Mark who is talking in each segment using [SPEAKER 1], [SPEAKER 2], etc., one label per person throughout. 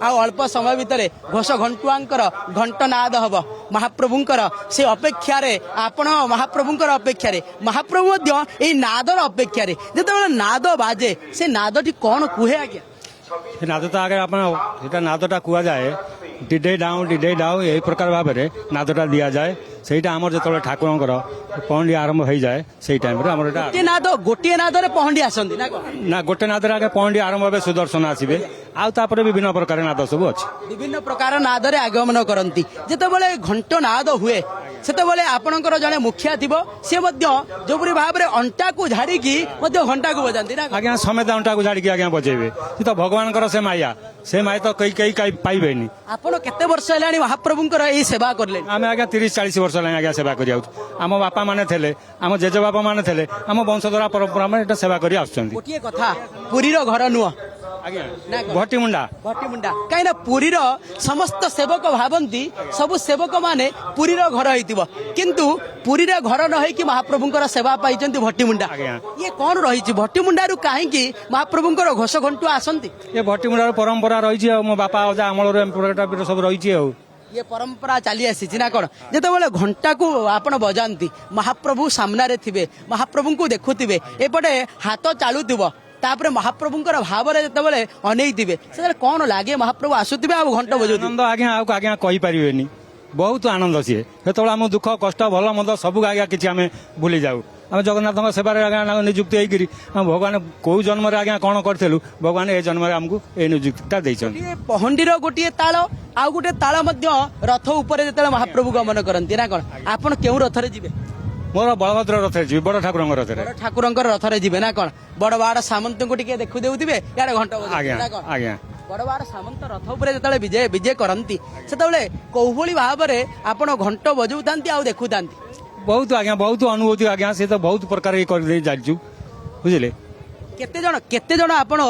[SPEAKER 1] ଆଉ ଅଳ୍ପ ସମୟ ଭିତରେ ଘୋଷ ଘଣ୍ଟୁଆଙ୍କର ଘଣ୍ଟନାଦ ହବ। ମହାପ୍ରଭୁଙ୍କର ସେ ଅପେକ୍ଷାରେ ଆପଣ, ମହାପ୍ରଭୁଙ୍କର ଅପେକ୍ଷାରେ, ମହାପ୍ରଭୁ ମଧ୍ୟ ଏଇ ନାଦର ଅପେକ୍ଷାରେ। ଯେତେବେଳେ ନାଦ ବାଜେ, ସେ ନାଦଟି କଣ କୁହେ ଆଜ୍ଞା?
[SPEAKER 2] ସେ ନାଦ ତ ଆଗରେ ଆପଣ ସେଇଟା ନାଦଟା କୁହାଯାଏ ଡିଡେ ଡାଉଁ ଡିଡେ ଡାଉଁ, ଏହି ପ୍ରକାର ଭାବରେ ନାଦଟା ଦିଆଯାଏ। ସେଇଟା ଆମର ଯେତେବେଳେ ଠାକୁରଙ୍କର ପହଣ୍ଡି ଆରମ୍ଭ ହେଇଯାଏ, ସେଇ ଟାଇମରେ ଆମର ଏଇଟା
[SPEAKER 1] ଗୋଟିଏ ନାଦ, ଗୋଟିଏ ନାଦରେ ପହଣ୍ଡି ଆସନ୍ତି ନା କଣ?
[SPEAKER 2] ନା, ଗୋଟେ ନାଦରେ ଆଗେ ପହଣ୍ଡି ଆରମ୍ଭ ହେବେ, ସୁଦର୍ଶନ ଆସିବେ, ଆଉ ତାପରେ ବିଭିନ୍ନ ପ୍ରକାର ନାଦ ସବୁ ଅଛି।
[SPEAKER 1] ବିଭିନ୍ନ ପ୍ରକାର ନାଦରେ ଆଗମନ କରନ୍ତି। ଯେତେବେଳେ ଘଣ୍ଟ ନାଦ ହୁଏ, ସେତେବେଳେ ଆପଣଙ୍କର ଜଣେ ମୁଖିଆ ଥିବ, ସେ ମଧ୍ୟ ଯେଉଁପରି ଭାବରେ ଅଣ୍ଟାକୁ ଝାଡିକି ମଧ୍ୟ ଘଣ୍ଟାକୁ ବଜାନ୍ତି ନା କଣ?
[SPEAKER 2] ଆଜ୍ଞା, ସମେତ ଅଣ୍ଟାକୁ ଝାଡ଼ିକି ଆଜ୍ଞା ବଜେଇବେ। ସେ ତ ଭଗବାନଙ୍କର ସେ ମାୟା, ସେ ମାୟା ତ କେହି କେହି କେହି ପାଇବେନି।
[SPEAKER 1] ଆପଣ କେତେ ବର୍ଷ ହେଲାଣି ମହାପ୍ରଭୁଙ୍କର ଏଇ ସେବା କଲେଣି?
[SPEAKER 2] ଆମେ ଆଜ୍ଞା 30-40 ବର୍ଷ ହେଲାଣି ଆଜ୍ଞା ସେବା କରି ଆଉଛୁ। ଆମ ବାପା ମାନେ ଥିଲେ, ଆମ ଜେଜେବାପା ମାନେ ଥିଲେ, ଆମ ବଂଶଧରା ପରମ୍ପରା ମାନେ ଏଟା ସେବା କରି ଆସୁଛନ୍ତି।
[SPEAKER 1] ଗୋଟିଏ କଥା, ପୁରୀର ଘର ନୁହଁ
[SPEAKER 2] ଆଜ୍ଞା।
[SPEAKER 1] ନା କଣ?
[SPEAKER 2] ଭଟିମୁଣ୍ଡା।
[SPEAKER 1] ଭଟିମୁଣ୍ଡା। କାହିଁକି ନା ପୁରୀର ସମସ୍ତ ସେବକ ଭାବନ୍ତି ସବୁ ସେବକ ମାନେ ପୁରୀର ଘର ହେଇଥିବ, କିନ୍ତୁ ପୁରୀର ଘର ନ ହେଇକି ମହାପ୍ରଭୁଙ୍କର ସେବା ପାଇଛନ୍ତି ଭଟିମୁଣ୍ଡା।
[SPEAKER 2] ଆଜ୍ଞା।
[SPEAKER 1] ଇଏ କଣ ରହିଛି? ଭଟିମୁଣ୍ଡାରୁ କାହିଁକି ମହାପ୍ରଭୁଙ୍କର ଘୋଷ ଘଣ୍ଟୁଆ ଆସନ୍ତି?
[SPEAKER 2] ଏ ଭଟିମୁଣ୍ଡାର ପରମ୍ପରା ରହିଛି, ଆଉ ମୋ ବାପା ଅଜା ଅମଳରୁ ଏ ପ୍ରକାର ସବୁ ରହିଛି ଆଉ।
[SPEAKER 1] ଇଏ ପରମ୍ପରା ଚାଲି ଆସିଛି ନା କଣ? ଯେତେବେଳେ ଘଣ୍ଟାକୁ ଆପଣ ବଜାନ୍ତି, ମହାପ୍ରଭୁ ସାମ୍ନାରେ ଥିବେ, ମହାପ୍ରଭୁଙ୍କୁ ଦେଖୁଥିବେ, ଏପଟେ ହାତ ଚାଲୁଥିବ, ତାପରେ ମହାପ୍ରଭୁଙ୍କର ଭାବରେ ଯେତେବେଳେ ଅନେଇଥିବେ, ସେତେବେଳେ କଣ ଲାଗେ? ମହାପ୍ରଭୁ ଆସୁଥିବେ ଆଉ ଘଣ୍ଟ ବଜାଉଥିବେ।
[SPEAKER 2] ଆନନ୍ଦ ଆଜ୍ଞା, ଆଉ ଆଜ୍ଞା କହିପାରିବେନି, ବହୁତ ଆନନ୍ଦ ସିଏ। ସେତେବେଳେ ଆମ ଦୁଃଖ କଷ୍ଟ ଭଲ ମନ୍ଦ ସବୁ ଆଜ୍ଞା କିଛି ଆମେ ଭୁଲି ଯାଉ। ଆମେ ଜଗନ୍ନାଥଙ୍କ ସେବାରେ ଆଜ୍ଞା ନିଯୁକ୍ତି ହେଇକିରି ଆମ ଭଗବାନ କୋଉ ଜନ୍ମରେ ଆଜ୍ଞା କଣ କରିଥିଲୁ, ଭଗବାନ ଏ ଜନ୍ମରେ ଆମକୁ ଏ ନିଯୁକ୍ତିଟା ଦେଇଛନ୍ତି।
[SPEAKER 1] ଗୋଟିଏ ପହଣ୍ଡିର ଗୋଟିଏ ତାଳ, ଆଉ ଗୋଟିଏ ତାଳ ମଧ୍ୟ ରଥ ଉପରେ ଯେତେବେଳେ ମହାପ୍ରଭୁ ଗମନ କରନ୍ତି ନା କଣ? ଆପଣ କେଉଁ ରଥରେ ଯିବେ?
[SPEAKER 2] ମୋର ବଳଭଦ୍ର ରଥରେ ଯିବି, ବଡ ଠାକୁରଙ୍କ ରଥରେ।
[SPEAKER 1] ବଡ ଠାକୁରଙ୍କର ରଥରେ ଯିବେ ନା କଣ? ବଡ ବାଡ ସାମନ୍ତଙ୍କୁ ଟିକେ ଦେଖୁ ଦେଉଥିବେ, ଇଆଡେ ଘଣ୍ଟ ବଜାଉଥିବେ
[SPEAKER 2] ଆଜ୍ଞା।
[SPEAKER 1] ନା କଣ?
[SPEAKER 2] ଆଜ୍ଞା।
[SPEAKER 1] ବଡ ବାଡ ସାମନ୍ତ ରଥ ଉପରେ ଯେତେବେଳେ ବିଜେ ବିଜେ କରନ୍ତି, ସେତେବେଳେ କୋଉଭଳି ଭାବରେ ଆପଣ ଘଣ୍ଟ ବଜାଉଥାନ୍ତି ଆଉ ଦେଖୁଥାନ୍ତି?
[SPEAKER 2] ବହୁତ ଆଜ୍ଞା, ବହୁତ ଅନୁଭୂତି ଆଜ୍ଞା। ସେ ତ ବହୁତ ପ୍ରକାର ଇଏ କରିଦେଇ ଚାଲିଛୁ, ବୁଝିଲେ?
[SPEAKER 1] କେତେ ଜଣ ଆପଣ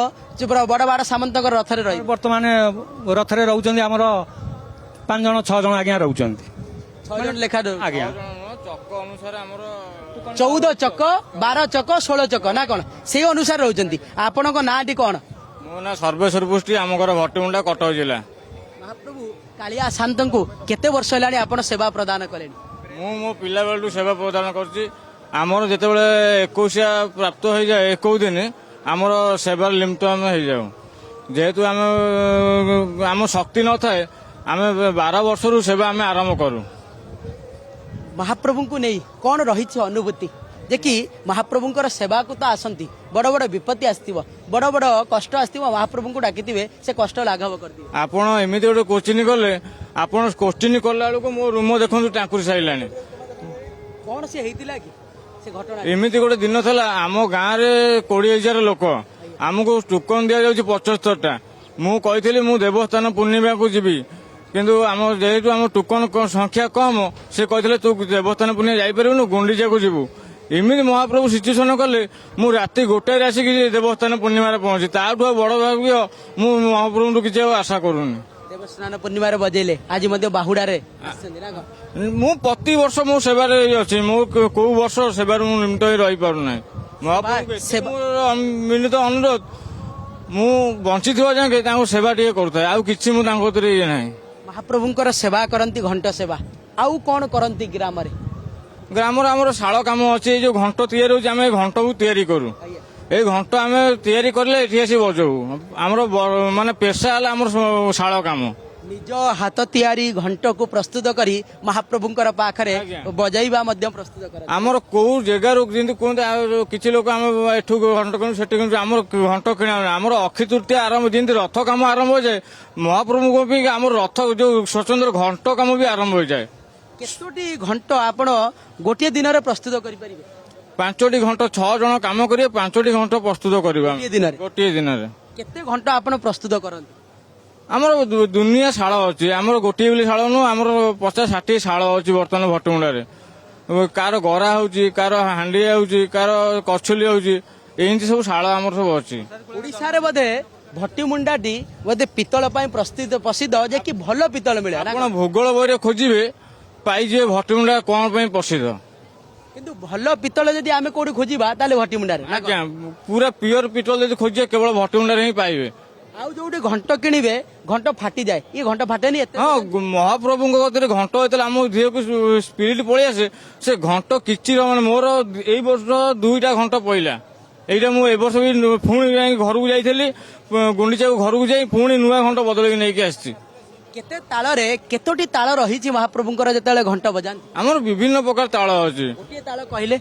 [SPEAKER 1] ଯୋଉ ବଡ ବାଡ ସାମନ୍ତଙ୍କର ରଥରେ ରହିବେ?
[SPEAKER 2] ବର୍ତ୍ତମାନ ରଥରେ ରହୁଛନ୍ତି ଆମର ପାଞ୍ଚ ଜଣ ଛଅ ଜଣ ଆଜ୍ଞା ରହୁଛନ୍ତି।
[SPEAKER 1] 6 ଜଣ ଲେଖା ରହୁଛନ୍ତି।
[SPEAKER 2] ଆଜ୍ଞା।
[SPEAKER 3] ଚକ ଅନୁସାରେ ଆମର
[SPEAKER 1] 14 ଚକ, 12 ଚକ, 16 ଚକ ନା କଣ, ସେଇ ଅନୁସାରେ ରହୁଛନ୍ତି। ଆପଣଙ୍କ ନାଁଟି କଣ?
[SPEAKER 3] ମୋ ନାଁ ସର୍ବେଶ୍ୱର ପୃଷ୍ଟି, ଆମ ଘର ଭଟିମୁଣ୍ଡା, କଟକ ଜିଲ୍ଲା।
[SPEAKER 1] ମହାପ୍ରଭୁ କାଳିଆ ସାନ୍ତଙ୍କୁ କେତେ ବର୍ଷ ହେଲାଣି ଆପଣ ସେବା ପ୍ରଦାନ କଲେଣି?
[SPEAKER 3] ମୁଁ ମୋ ପିଲାବେଳଠୁ ସେବା ପ୍ରଦାନ କରୁଛି। ଆମର ଯେତେବେଳେ ଏକୋଇଶିଆ ପ୍ରାପ୍ତ ହେଇଯାଏ, 21 ଦିନ ଆମର ସେବାରେ ଲିପ୍ତ ଆମେ ହେଇଯାଉ। ଯେହେତୁ ଆମେ ଆମ ଶକ୍ତି ନଥାଏ, ଆମେ 12 ବର୍ଷରୁ ସେବା ଆମେ ଆରମ୍ଭ କରୁ।
[SPEAKER 1] ମହାପ୍ରଭୁଙ୍କୁ ନେଇ କଣ ରହିଛି ଅନୁଭୂତି ଯେ କି ମହାପ୍ରଭୁଙ୍କର ସେବାକୁ ତ ଆସନ୍ତି, ବଡ ବଡ ବିପତ୍ତି ଆସିଥିବ, ବଡ ବଡ କଷ୍ଟ ଆସିଥିବ, ମହାପ୍ରଭୁଙ୍କୁ ଡାକିଥିବେ, ସେ କଷ୍ଟ ଲାଘବ କରିଦିଏ?
[SPEAKER 3] ଆପଣ ଏମିତି ଗୋଟେ କୋଶ୍ଚିନ୍ କଲେ, ଆପଣ କୋଶ୍ଚିନ୍ କଲା ବେଳକୁ ମୋ ରୁମ ଦେଖନ୍ତୁ ଟାଙ୍କୁରି ସାରିଲାଣି।
[SPEAKER 1] କଣ ସେ ହେଇଥିଲା କି ସେ ଘଟଣା?
[SPEAKER 3] ଏମିତି ଗୋଟେ ଦିନ ଥିଲା, ଆମ ଗାଁରେ 20,000 ଲୋକ, ଆମକୁ ଟୋକନ ଦିଆଯାଉଛି 75ଟା। ମୁଁ କହିଥିଲି ମୁଁ ଦେବସ୍ନାନ ପୂର୍ଣ୍ଣିମାକୁ ଯିବି, କିନ୍ତୁ ଆମ ଯେହେତୁ ଆମ ଟୋକନ ସଂଖ୍ୟା କମ, ସେ କହିଥିଲେ ତୁ ଦେବସ୍ନାନ ପୂର୍ଣ୍ଣିମା ଯାଇପାରିବୁନୁ, ଗୁଣ୍ଡିଚାକୁ ଯିବୁ। ଏମିତି ମହାପ୍ରଭୁ ସିଚୁଏସନ କଲେ, ମୁଁ ରାତି 1ଟାରେ ଆସିକି ଦେବସ୍ନାନ ପୂର୍ଣ୍ଣିମାରେ ପହଞ୍ଚି। ତାଠୁ ଆଉ ବଡ ଭାଗ୍ୟ ମୁଁ ମହାପ୍ରଭୁଙ୍କଠୁ କିଛି ଆଉ ଆଶା କରୁନି।
[SPEAKER 1] ଦେବସ୍ନାନ ପୂର୍ଣ୍ଣିମାରେ ବଜେଇଲେ, ଆଜି ମଧ୍ୟ ବାହୁଡାରେ ଆସିଛନ୍ତି ନା କଣ?
[SPEAKER 3] ମୁଁ ପ୍ରତିବର୍ଷ ମୋ ସେବାରେ ଅଛି। ମୁଁ କୋଉ ବର୍ଷ ସେବାରୁ ମୁଁ ନିମିତ୍ତ ହୋଇ ରହିପାରୁନାହିଁ। ମହାପ୍ରଭୁଙ୍କୁ ଏତିକି ମୋର ମିଳିତ ଅନୁରୋଧ, ମୁଁ ବଞ୍ଚିଥିବା ଯାକେ ତାଙ୍କୁ ସେବା ଟିକେ କରୁଥାଏ, ଆଉ କିଛି ମୁଁ ତାଙ୍କ କତିରେ ଇଏ ନାହିଁ।
[SPEAKER 1] ମହାପ୍ରଭୁଙ୍କର ସେବା କରନ୍ତି, ଘଣ୍ଟ ସେବା, ଆଉ କଣ କରନ୍ତି ଗ୍ରାମରେ?
[SPEAKER 3] ଗ୍ରାମରେ ଆମର ଶାଳ କାମ ଅଛି। ଏଇ ଯୋଉ ଘଣ୍ଟ ତିଆରି ହଉଛି, ଆମେ ଏଇ ଘଣ୍ଟକୁ ତିଆରି କରୁ। ଏଇ ଘଣ୍ଟ ଆମେ ତିଆରି କଲେ ଏଠି ଆସି ବଜାଉ। ଆମର ମାନେ ପେସା ହେଲା ଆମର ଶାଳ କାମ।
[SPEAKER 1] ନିଜ ହାତ ତିଆରି ଘଣ୍ଟକୁ ପ୍ରସ୍ତୁତ କରି ମହାପ୍ରଭୁଙ୍କର ପାଖରେ ବଜାଇବା ମଧ୍ୟ ପ୍ରସ୍ତୁତ କରନ୍ତି।
[SPEAKER 3] ଆମର କୋଉ ଜାଗାରୁ ଯେମିତି କୁହନ୍ତି ଆଉ କିଛି ଲୋକ, ଆମେ ଏଠୁ ଘଣ୍ଟ କିଣୁ, ସେଠୁ କିଣୁଛୁ, ଆମର ଘଣ୍ଟ କିଣା ହଉନି। ଆମର ଅକ୍ଷି ତୃତୀୟା ଆରମ୍ଭ, ଯେମିତି ରଥ କାମ ଆରମ୍ଭ ହୋଇଯାଏ ମହାପ୍ରଭୁଙ୍କ ବି ଆମର ରଥ ଯୋଉ ସ୍ୱତନ୍ତ୍ର ଘଣ୍ଟ କାମ ବି ଆରମ୍ଭ ହୋଇଯାଏ।
[SPEAKER 1] କେତୋଟି ଘଣ୍ଟ ଆପଣ ଗୋଟିଏ ଦିନରେ ପ୍ରସ୍ତୁତ କରିପାରିବେ?
[SPEAKER 3] ପାଞ୍ଚଟି ଘଣ୍ଟ, ଛଅ ଜଣ କାମ କରିବେ, ପାଞ୍ଚଟି ଘଣ୍ଟ ପ୍ରସ୍ତୁତ କରିବା ଆମେ।
[SPEAKER 1] ଗୋଟିଏ ଦିନରେ?
[SPEAKER 3] ଗୋଟିଏ ଦିନରେ।
[SPEAKER 1] କେତେ ଘଣ୍ଟ ଆପଣ ପ୍ରସ୍ତୁତ କରନ୍ତି?
[SPEAKER 3] ଆମର ଦୁନିଆ ଶାଳ ଅଛି। ଆମର ଗୋଟିଏ ବୋଲି ଶାଳ ନୁହଁ, ଆମର 50-60 ଶାଳ ଅଛି ବର୍ତ୍ତମାନ ଭଟମୁଣ୍ଡାରେ। କାହାର ଗରା ହଉଛି, କାହାର ହାଣ୍ଡି ହଉଛି, କାହାର କଛୁଲି ହଉଛି, ଏମିତି ସବୁ ଶାଳ ଆମର ସବୁ ଅଛି।
[SPEAKER 1] ଓଡ଼ିଶାରେ ବୋଧେ ଭଟିମୁଣ୍ଡାଟି ବୋଧେ ପିତ୍ତଳ ପାଇଁ ପ୍ରସ୍ତୁତ ପ୍ରସିଦ୍ଧ, ଯେ କି ଭଲ ପିତ୍ତଳ ମିଳେ ନା
[SPEAKER 3] ଆପଣ
[SPEAKER 1] କଣ?
[SPEAKER 3] ଭୂଗୋଳ ବହିରେ ଖୋଜିବେ, ପାଇଯିବେ ଭଟିମୁଣ୍ଡା କଣ ପାଇଁ ପ୍ରସିଦ୍ଧ।
[SPEAKER 1] କିନ୍ତୁ ଭଲ ପିତ୍ତଳ ଯଦି ଆମେ କୋଉଠି ଖୋଜିବା, ତାହେଲେ ଭଟିମୁଣ୍ଡାରେ ନା କଣ?
[SPEAKER 3] ଆଜ୍ଞା, ପୁରା ପିଓର ପିତ୍ତଳ ଯଦି ଖୋଜିବେ, କେବଳ ଭଟିମୁଣ୍ଡାରେ ହିଁ ପାଇବେ।
[SPEAKER 1] ଆଉ ଯୋଉଠି ଘଣ୍ଟ କିଣିବେ ଘଣ୍ଟ ଫାଟିଯାଏ, ଇଏ ଘଣ୍ଟ ଫାଟେନି ଏତେ?
[SPEAKER 3] ହଁ, ମହାପ୍ରଭୁଙ୍କ କତିରେ ଘଣ୍ଟ ଯେତେବେଳେ ଆମ ଦେହକୁ ସ୍ପିରିଟ ପଳେଇ ଆସେ, ସେ ଘଣ୍ଟ କିଛି ମାନେ ମୋର ଏଇ ବର୍ଷ 2ଟା ଘଣ୍ଟ ପଇଲା। ଏଇଟା ମୁଁ ଏ ବର୍ଷ ବି ପୁଣି ଯାଇ ଘରକୁ ଯାଇଥିଲି, ଗୁଣ୍ଡିଚାକୁ ଘରକୁ ଯାଇ ପୁଣି ନୂଆ ଘଣ୍ଟ ବଦଳେଇକି ନେଇକି ଆସିଛି।
[SPEAKER 1] କେତେ ତାଳରେ, କେତୋଟି ତାଳ ରହିଛି ମହାପ୍ରଭୁଙ୍କର ଯେତେବେଳେ ଘଣ୍ଟ ବଜାନ୍ତି?
[SPEAKER 3] ଆମର ବିଭିନ୍ନ ପ୍ରକାର ତାଳ ଅଛି।
[SPEAKER 1] ଗୋଟିଏ ତାଳ କହିଲେ।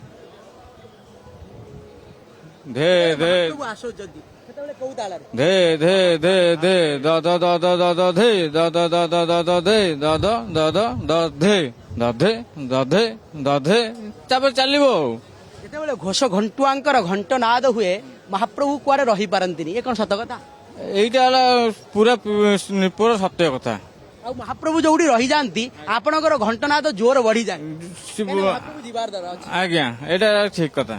[SPEAKER 3] ଧେ ଧେ।
[SPEAKER 1] ମହାପ୍ରଭୁ ଆସୁଛନ୍ତି ସେତେବେଳେ କୋଉ ତାଳରେ?
[SPEAKER 3] ଧେ ଧେ ଧେ ଧେ ଦ ଦ ଦ ଦ ଦ ଦ ଧେ ଦ ଦ ଦ ଦ ଦ ଦ ଧେ ଦ ଦ ଦ ଦ ଦ ଧେ ଦ ଧେ ଦ ଧେ ଦ ଧେ, ତାପରେ ଚାଲିବ। ଆଉ
[SPEAKER 1] ଯେତେବେଳେ ଘୋଷ ଘଣ୍ଟୁଆଙ୍କର ଘଣ୍ଟ ନାଦ ହୁଏ, ମହାପ୍ରଭୁ କୁଆଡେ ରହିପାରନ୍ତିନି, ଏ କଣ ସତ କଥା?
[SPEAKER 3] ଏଇଟା ହେଲା ପୁରା ପୁରା ସତ୍ୟ କଥା।
[SPEAKER 1] ଆଉ ମହାପ୍ରଭୁ ଯୋଉଠି ରହିଯାଆନ୍ତି ଆପଣଙ୍କର ଘଣ୍ଟନାଦ ଜୋର ବଢିଯାଏ, କାହିଁକିନା ମହାପ୍ରଭୁ ଯିବାର ଦର ଅଛି।
[SPEAKER 3] ଆଜ୍ଞା, ଏଇଟା ଠିକ କଥା।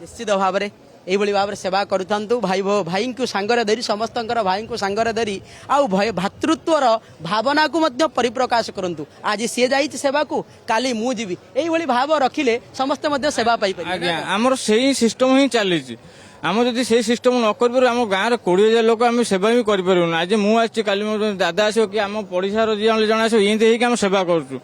[SPEAKER 1] ନିଶ୍ଚିତ ଭାବରେ ଏଇଭଳି ଭାବରେ ସେବା କରୁଥାନ୍ତୁ, ଭାଇ ଭାଇଙ୍କୁ ସାଙ୍ଗରେ ଧରି, ସମସ୍ତଙ୍କର ଭାଇଙ୍କୁ ସାଙ୍ଗରେ ଧରି, ଆଉ ଭୟ ଭାତୃତ୍ୱର ଭାବନାକୁ ମଧ୍ୟ ପରିପ୍ରକାଶ କରନ୍ତୁ। ଆଜି ସିଏ ଯାଇଛି ସେବାକୁ, କାଲି ମୁଁ ଯିବି, ଏଇଭଳି ଭାବ ରଖିଲେ ସମସ୍ତେ ମଧ୍ୟ ସେବା ପାଇପାରିବେ।
[SPEAKER 3] ଆଜ୍ଞା, ଆମର ସେଇ ସିଷ୍ଟମ ହିଁ ଚାଲିଛି। ଆମେ ଯଦି ସେଇ ସିଷ୍ଟମ ନ କରିପାରିବୁ, ଆମ ଗାଁରେ 20,000 ଲୋକ, ଆମେ ସେବା ବି କରିପାରିବୁନି। ଆଜି ମୁଁ ଆସିଛି, କାଲି ମୋ ଦାଦା ଆସିବ କି ଆମ ପଡ଼ିଶାର ଯିଏ ଜଣେ ଆସିବ, ଏମିତି ହେଇକି ଆମେ ସେବା କରୁଛୁ।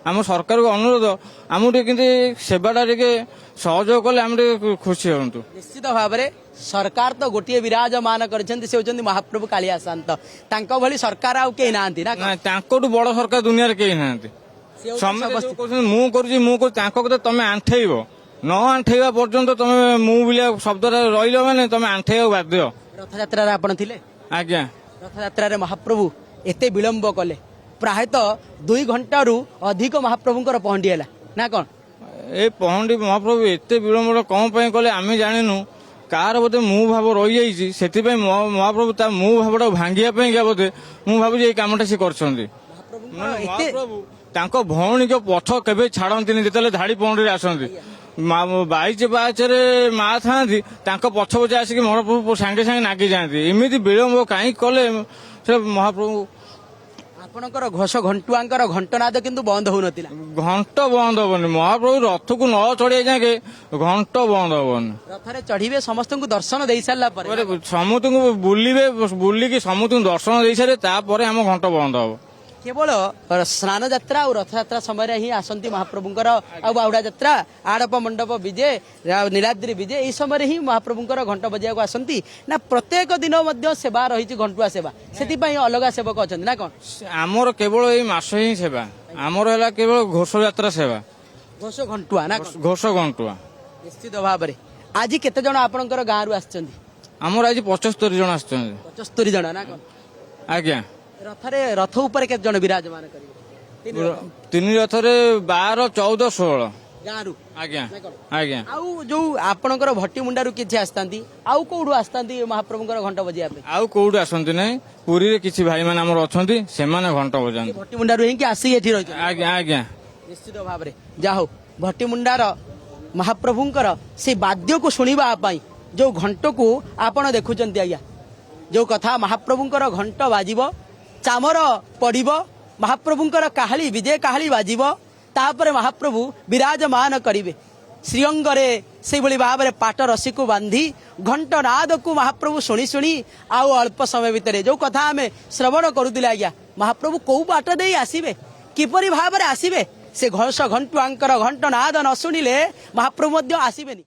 [SPEAKER 3] ଆମ ସରକାରକୁ ଅନୁରୋଧ, ଆମକୁ ଟିକେ କେମିତି ସେବାଟା ଟିକେ ସହଯୋଗ କଲେ ଆମେ ଟିକେ ଖୁସି ହୁଅନ୍ତୁ।
[SPEAKER 1] ନିଶ୍ଚିତ ଭାବରେ ସରକାର ତ ଗୋଟିଏ ବିରାଜମାନ କରିଛନ୍ତି, ସେ ହେଉଛନ୍ତି ମହାପ୍ରଭୁ କାଳିଆ ସାନ୍ତ। ତାଙ୍କ ଭଳି ସରକାର ଆଉ କେହି ନାହାନ୍ତି ନା କଣ?
[SPEAKER 3] ନା, ତାଙ୍କଠୁ ବଡ ସରକାର ଦୁନିଆରେ କେହି ନାହାନ୍ତି।
[SPEAKER 1] ସେ ହେଉଛନ୍ତି
[SPEAKER 3] ସମସ୍ତେ ଯୋଉ
[SPEAKER 1] ସମସ୍ତେ
[SPEAKER 3] କହୁଛନ୍ତି ମୁଁ କରୁଛି ମୁଁ କରୁଛି, ତାଙ୍କ କଥା ତମେ ଆଣ୍ଠେଇବ ନ ଆଣ୍ଠେଇବା ପର୍ଯ୍ୟନ୍ତ, ତମେ ମୁଁ ବୋଲି ଶବ୍ଦଟା ରହିଲ ମାନେ ତମେ ଆଣ୍ଠେଇବାକୁ ବାଧ୍ୟ।
[SPEAKER 1] ରଥଯାତ୍ରାରେ ଆପଣ ଥିଲେ?
[SPEAKER 3] ଆଜ୍ଞା।
[SPEAKER 1] ରଥଯାତ୍ରାରେ ମହାପ୍ରଭୁ ଏତେ ବିଳମ୍ବ କଲେ, ପ୍ରାୟତଃ 2 ଘଣ୍ଟାରୁ ଅଧିକ ମହାପ୍ରଭୁଙ୍କର ପହଣ୍ଡି ହେଲା ନା କଣ?
[SPEAKER 3] ଏ ପହଣ୍ଡି ମହାପ୍ରଭୁ ଏତେ ବିଳମ୍ବ କଣ ପାଇଁ କଲେ ଆମେ ଜାଣିନୁ। କାହାର ବୋଧେ ମୁଁ ଭାବ ରହିଯାଇଛି, ସେଥିପାଇଁ ମହାପ୍ରଭୁ ତା ମୁଁ ଭାବଟାକୁ ଭାଙ୍ଗିବା ପାଇଁକା ବୋଧେ ମୁଁ ଭାବୁଛି ଏଇ କାମଟା ସେ କରିଛନ୍ତି।
[SPEAKER 1] ମହାପ୍ରଭୁଙ୍କର ଏତେ
[SPEAKER 3] ମହାପ୍ରଭୁ ତାଙ୍କ ଭଉଣୀଙ୍କ ପଛ କେବେ ଛାଡନ୍ତିନି। ଯେତେବେଳେ ଧାଡି ପହଣ୍ଡିରେ ଆସନ୍ତି, 22 ପାହାଚରେ ମା ଥାଆନ୍ତି, ତାଙ୍କ ପଛ ପଛେ ଆସିକି ମହାପ୍ରଭୁ ସାଙ୍ଗେ ସାଙ୍ଗେ ନାଗି ଯାଆନ୍ତି। ଏମିତି ବିଳମ୍ବ କାହିଁକି କଲେ ସେ ମହାପ୍ରଭୁ?
[SPEAKER 1] ଆପଣଙ୍କର ଘୋଷ ଘଣ୍ଟୁଆଙ୍କର ଘଣ୍ଟନାଦ କିନ୍ତୁ ବନ୍ଦ ହଉନଥିଲା।
[SPEAKER 3] ଘଣ୍ଟ ବନ୍ଦ ହବନି, ମହାପ୍ରଭୁ ରଥକୁ ନ ଚଢିବା ଯାକେ ଘଣ୍ଟ ବନ୍ଦ ହବନି।
[SPEAKER 1] ରଥରେ ଚଢିବେ ସମସ୍ତଙ୍କୁ ଦର୍ଶନ ଦେଇ ସାରିଲା ପରେ।
[SPEAKER 3] ପରେ ସମସ୍ତଙ୍କୁ ବୁଲିବେ, ବୁଲିକି ସମସ୍ତଙ୍କୁ ଦର୍ଶନ ଦେଇ ସାରିବେ, ତାପରେ ଆମ ଘଣ୍ଟ ବନ୍ଦ ହବ।
[SPEAKER 1] କେବଳ ସ୍ନାନ ଯାତ୍ରା ଆଉ ରଥଯାତ୍ରା ସମୟରେ ହିଁ ଆସନ୍ତି ମହାପ୍ରଭୁଙ୍କର, ଆଉ ବାହୁଡ଼ା ଯାତ୍ରା, ଆଡ଼ପ ମଣ୍ଡପ ବିଜେ ଆଉ ନୀଳାଦ୍ରି ବିଜେ, ଏହି ସମୟରେ ହିଁ ମହାପ୍ରଭୁଙ୍କର ଘଣ୍ଟ ବଜାଇବାକୁ ଆସନ୍ତି ନା ପ୍ରତ୍ୟେକ ଦିନ ମଧ୍ୟ ସେବା ରହିଛି ଘଣ୍ଟୁଆ ସେବା, ସେଥିପାଇଁ ଅଲଗା ସେବକ ଅଛନ୍ତି ନା କଣ?
[SPEAKER 3] ଆମର କେବଳ ଏଇ ମାସ ହିଁ ସେବା, ଆମର ହେଲା କେବଳ ଘୋଷ ଯାତ୍ରା ସେବା।
[SPEAKER 1] ଘୋଷ ଘଣ୍ଟୁଆ ନା କଣ?
[SPEAKER 3] ଘୋଷ ଘଣ୍ଟୁଆ।
[SPEAKER 1] ନିଶ୍ଚିତ ଭାବରେ ଆଜି କେତେ ଜଣ ଆପଣଙ୍କର ଗାଁରୁ ଆସିଛନ୍ତି?
[SPEAKER 3] ଆମର ଆଜି 75 ଜଣ ଆସିଛନ୍ତି।
[SPEAKER 1] 75 ଜଣ ନା କଣ?
[SPEAKER 3] ଆଜ୍ଞା।
[SPEAKER 1] ରଥରେ, ରଥ ଉପରେ କେତେ ଜଣ ବିରାଜମାନ କରିବେ? ତିନି ରଥ।
[SPEAKER 3] ତିନି ରଥରେ 12, 14, 16।
[SPEAKER 1] ଗାଁରୁ?
[SPEAKER 3] ଆଜ୍ଞା।
[SPEAKER 1] ନା କଣ?
[SPEAKER 3] ଆଜ୍ଞା।
[SPEAKER 1] ଆଉ ଯୋଉ ଆପଣଙ୍କର ଭଟିମୁଣ୍ଡାରୁ କିଛି ଆସିଥାନ୍ତି, ଆଉ କୋଉଠୁ ଆସିଥାନ୍ତି ମହାପ୍ରଭୁଙ୍କର ଘଣ୍ଟ ବଜେଇବା ପାଇଁ?
[SPEAKER 3] ଆଉ କୋଉଠୁ ଆସନ୍ତି ନାହିଁ, ପୁରୀରେ କିଛି ଭାଇମାନେ ଆମର ଅଛନ୍ତି, ସେମାନେ ଘଣ୍ଟ ବଜାନ୍ତି।
[SPEAKER 1] ଭଟିମୁଣ୍ଡାରୁ ହେଇକି ଆସିକି ଏଠି ରହିଛନ୍ତି?
[SPEAKER 3] ଆଜ୍ଞା ଆଜ୍ଞା।
[SPEAKER 1] ନିଶ୍ଚିତ ଭାବରେ ଯାହା ହଉ, ଭଟିମୁଣ୍ଡାର ମହାପ୍ରଭୁଙ୍କର ସେଇ ବାଦ୍ୟକୁ ଶୁଣିବା ପାଇଁ ଯୋଉ ଘଣ୍ଟକୁ ଆପଣ ଦେଖୁଛନ୍ତି ଆଜ୍ଞା, ଯୋଉ କଥା ମହାପ୍ରଭୁଙ୍କର ଘଣ୍ଟ ବାଜିବ, ଚାମର ପଡ଼ିବ, ମହାପ୍ରଭୁଙ୍କର କାହାଳି ବିଜେ କାହାଳି ବାଜିବ, ତାପରେ ମହାପ୍ରଭୁ ବିରାଜମାନ କରିବେ ଶ୍ରୀଅଙ୍ଗରେ, ସେଇଭଳି ଭାବରେ ପାଟ ରସିକୁ ବାନ୍ଧି ଘଣ୍ଟ ନାଦକୁ ମହାପ୍ରଭୁ ଶୁଣି ଶୁଣି ଆଉ ଅଳ୍ପ ସମୟ ଭିତରେ ଯୋଉ କଥା ଆମେ ଶ୍ରବଣ କରୁଥିଲେ ଆଜ୍ଞା, ମହାପ୍ରଭୁ କୋଉ ବାଟ ଦେଇ ଆସିବେ, କିପରି ଭାବରେ ଆସିବେ, ସେ ଘୋଷ ଘଣ୍ଟୁଆଙ୍କର ଘଣ୍ଟ ନାଦ ନ ଶୁଣିଲେ ମହାପ୍ରଭୁ ମଧ୍ୟ ଆସିବେନି।